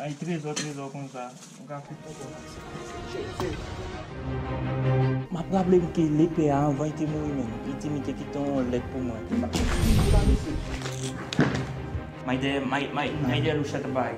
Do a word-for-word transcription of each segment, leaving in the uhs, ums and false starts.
Ay, trezò, trezò konsa. M ap raple m ke lepè a, anvan li te mouri menm, li di m li te kite yon lèt pou mwen. My dear, my, my, my dear Lucia Tabay.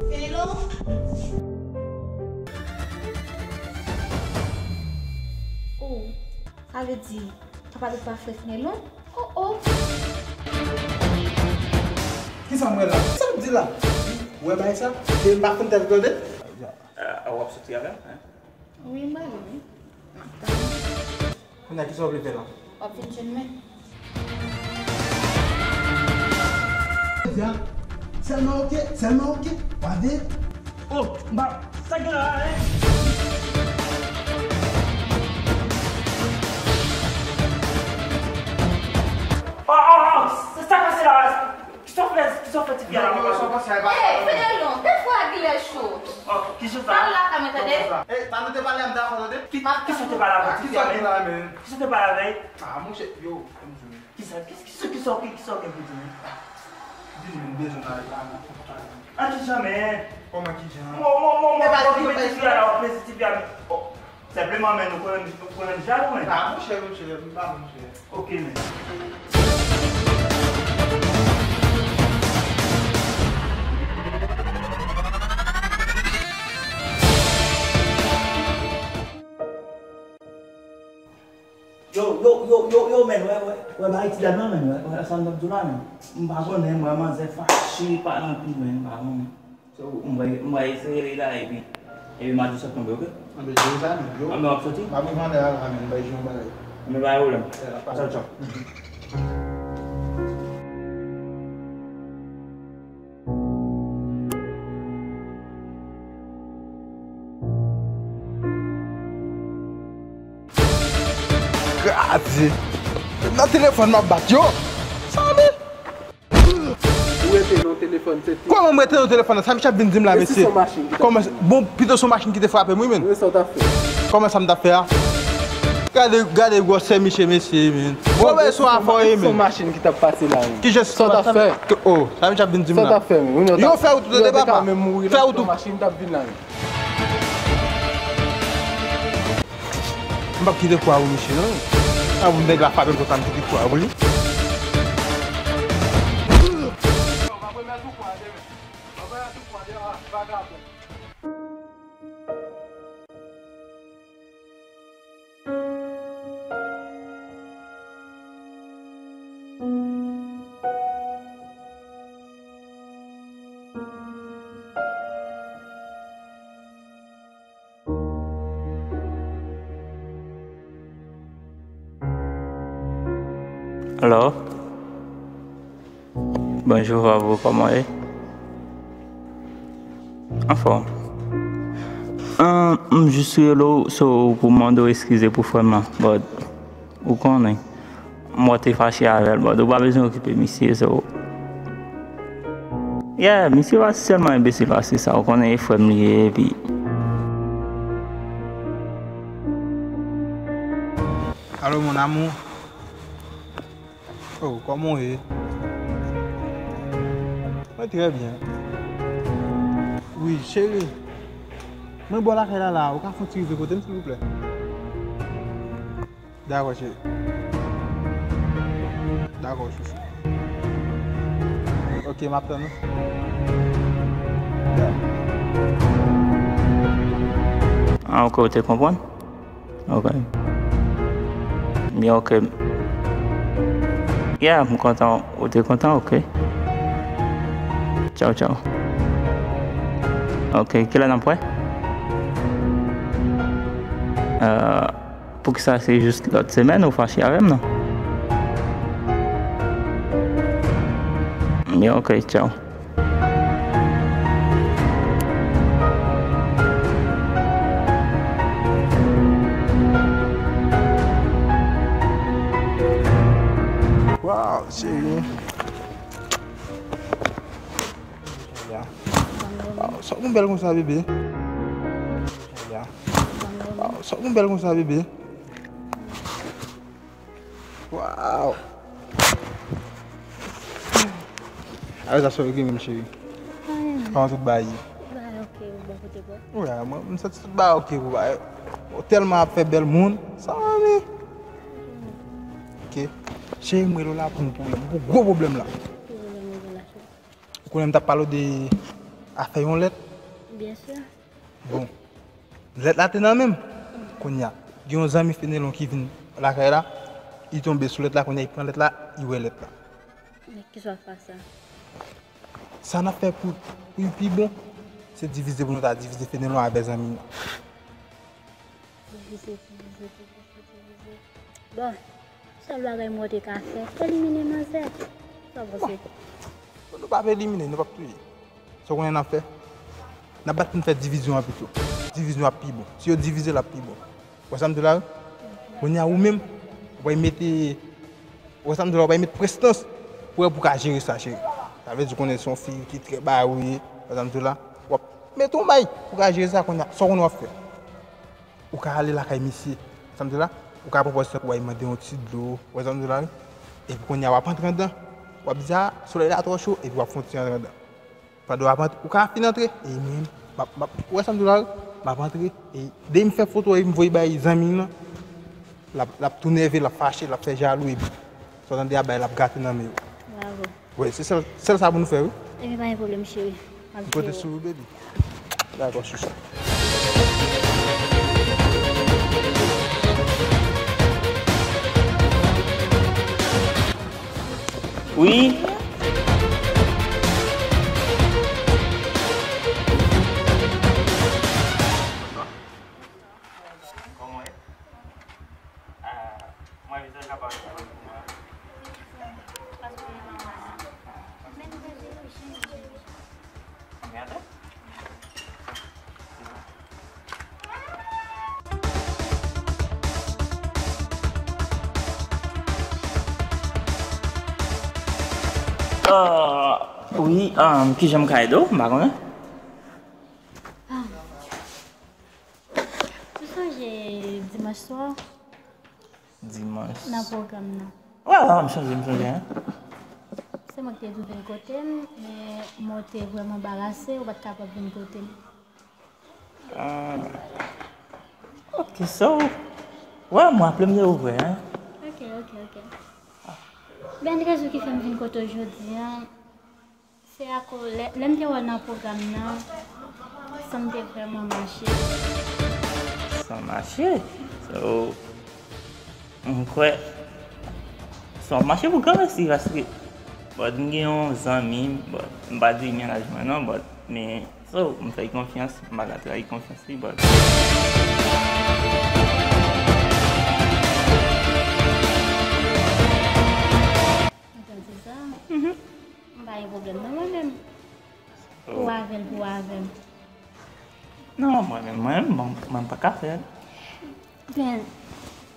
Fenelon? Oh, sa vle di papa Dodo pa frè Fenelon? Oh, oh. Kisa m wè la? Kisa m di la? Ou wè bagay sa? E m pa konn tèt tande? Ah, w ap soti avè m, hein? Wi, m prale, wi. Kounye a, kisa w vle fè la? W ap vin jwenn mwen. Sèlman oke, sèlman oke. W ap vin. Oh, m pa, sa gen la, hein? Oh, oh, oh, sa, sa pase la? Kisa w fè, kisa w fè tifi a la? Yo, yo, sa w panse a, e pa... Ey, Fenelon, tèt fò a genlè cho. Oh, kijan sa? Al lakay mwen, tande? Ey, sa nou te pale a, m dakò, tande? Ki, kisa w te pale avè tifi a, men? Kisa w te pale avè l? Ah, monchè, yo, fè m di w. Kisa, kisa, kisa, kisa, kisa w gen pou di, men? Di m, m bezwen pale la, men. An kijan, men? Kòman kijan? Mwen, mwen, mwen, mwen, mwen ki mete tifi a la, w ap peze tifi a, men. Oh. Senpleman, men nou konnen, nou konnen m jalou, men. Ah, monchè, monchè, m pa, monchè. Ok, men. Yo, yo, yo, yo, yo, men, wè, wè, wè, bagay ti dad lan, men, wè, wè, sa m t ap di w la, men. M pa konnen, m wè manzè fache, pale anpil, men, m pa konnen. So, m va, m va eseye li la, epi, epi m a di w sa k tonbe, ok? Anben, jwe sa, men, yo. Anben, w ap soti? M ap vin vande a la, men, m bay jwe yon bagay. Anben, pa gen pwoblèm. Tchaw, tchaw. Kraze. Nan telefòn m ap bat yo. Sa men. Ou rete nan telefòn, se tou. Kòman m rete nan telefòn nan? Sa misye ap vin di m la, mesye? E si se yon machin ki t ap vin la? Bon, pito se yon machin ki te frape m, wi, men. Men sa w t ap fè? Kòman sa m t ap fè a? Gade, gade gwosè misye, mesye, men. Bon, ben, se yon afè, men. Se yon machin ki t ap pase la, men. Ki jan sa w t ap fè? Oh, sa misye ap vin di m la? Sa w t ap fè, men? Yo fè wout ou tande, papa. Fè wout ou. Machin t ap vin la, men. M p ap kite kwa pou misye, non. A, pou nèg la frape m konsa, m kite kwa pou li. Alo? Bonjou, Vavo, kòman w ye? Anfòm. Ahn, m jis rele w, so, pou mande w eskize pou frè m lan, but ou konnen, mwen te fache avè l, but ou pa bezwen okipe misye, so. Yeah, misye pa sèlman enbesil pase sa, ou konnen e frè m li ye, epi. Alo, mon amour. Oh, kòman w ye? Mwen trè byen. Wi, cheri. Mwen bò lakay la la, ou ka fè yon ti rive kote m, silvouplè? Dakò, cheri. Dakò, chouchou. Ok, m ap tann ou. Yeah. Ah, ok, ou te konprann? Ok. Byen, ok. Yeah, m kontan. Ou te kontan? Ok. Tchaw, tchaw. Ok, kilè n ap wè? Euh, poukisa se jis lòt semèn ou fache avè m, non? Byen, ok, tchaw. Waw, cheri. Sa w gen bèl konsa, bebe? Ya. Sa w gen bèl konsa, bebe? Waw! Avè sa, sa w gen menm, cheri? Kòman tout bagay ye? Bagay oke, ou bò kote bò? Wi, mwen, m santi tout bagay oke pou bagay. Ou tèlman ap fè bèl moun, sa w renmen. Oke. Cheri, m rele w la pou yon pwoblèm, pou gwo pwoblèm la. Ki pwoblèm ou gen la, cheri? Ou konnen m t ap pale w de afè yon lèt? Byen si. Bon, lèt la te nan men m. Kounye a, gen yon zanmi Fenelon ki vin lakay la, li tonbe sou lèt la, kounye a, li pran lèt la, li wè lèt la. Men kisa w ap fè sa? Sa n ap fè pou, pou li pi bon, se divize pou nou ta divize Fenelon avè zanmi m nan. Divize, divize, divize, divize. Bon, sèl bagay mwen te ka fè, elimine manzè. Sa w panse? Bon, nou p ap elimine, nou p ap touye. Sa w konnen n ap fè? N ap bat pou n fè divizyon an pito. Divizyon ap pi bon. Si yo divize l, ap pi bon. Ou wè sa m di w la, wi? Kounye a, ou menm, ou pral mete, ou wè sa m di w la, ou pral mete prestans pou wè pou w ka jere sa, cheri. Sa vle di, ou konnen se yon fi ki trè bay, wi. Ou wè sa m di w la, w ap mete yon bay pou w ka jere sa kounye a. Sa w konnen w ap fè? Ou ka ale lakay misye. Sa m di w la, ou ka pran pòz tankou w al mande yon ti dlo. Ou wè sa m di w la, wi? Epi kounye a, w ap antre anndan. W ap di, a, solèy la twò cho, epi w ap fè yon ti antre anndan. Pandan w ap antre, ou ka fin antre, e mwen, m ap, m ap, ou wè sa m di w la, wi? M ap antre, e depi m fè foto, epi m voye bay zanmi m nan, l ap, l ap tou nève, l ap fache, l ap fè jalou, epi sa w tande a bay, l ap gate nan men yo. Bravo. Wi, se sèl, sèl sa pou nou fè, wi. Ebyen, pa gen pwoblèm, cheri. M ap jere. M konte sou ou, baby. Dakò, chouchou. Wi. Kòman w ye? Ah, mwen vizaj la pa fè pou mwen. Paske ou pa wè sa. Men nou vle chanje. Merde. Ah, wi, ah, kijan m ka ede w? M pa konnen. Ah. Ou sonje dimanch swa? Dimanch. Nan pwogram nan. Wè, wè, m sonje, m sonje, en. Se mwen ki te di w vin kote m, men mwen te vrèman anbarase, ou pa t kapab vin kote m. Ah. Ok, so, wè, m raple m de ou vre, en. Ok, ok, ok. Men rezon ki fè m vin kote w jodi a, se akoz lè, lè m te wè w nan pwogram nan, san m te vrèman mache. San mache? So, m kwè, san mache pou granmesi, paske, but, m gen yon zanmi, but, m pa di mennaj mwen non, but, men, so, m fè l konfyans, m pa ka trayi konfyans li, but. Ou tande sa? Mhm. M pa gen pwoblèm non mwen menm. Oh. Pou avè l, pou avè m. Non, mwen menm, mwen menm, mwen, mwen pa ka fè l. Ben,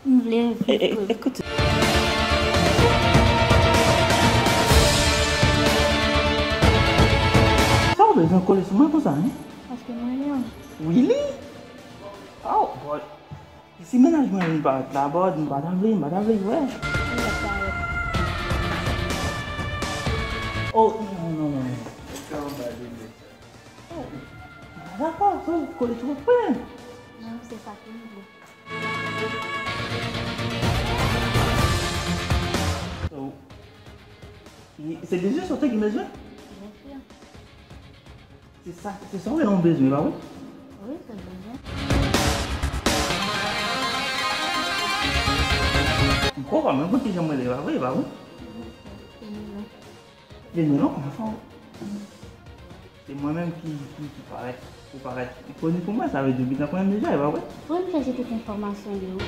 m vle viv. E, e, ekoute. Sa w bezwen kole sou mwen konsa, en? Paske mwen renmen w. Really? Oh, boy. Si mennaj mwen vin parèt la, but, m pa ta vle, m pa ta vle, wè. Ou mèt parèt. Oh, non, non, non, non. Oh, dakò, so, kole sou mwen. Non, se sa ke m vle. So, se bezwen sa w te gen bezwen? Byen si. Se sa, se sa w rele yon bezwen, pa vre? Wi, se bezwen. M kwè w pa menm konn kijan m rele, pa vre, pa vre? Wi, se Fenelon. Fenelon, kòman fè w? Se mwen menm ki, ki, ki parèt, ou parèt koni pou mwen, sa vle di w gentan konnen m deja, e pa vre? Wi, m chèche tout enfòmasyon de ou.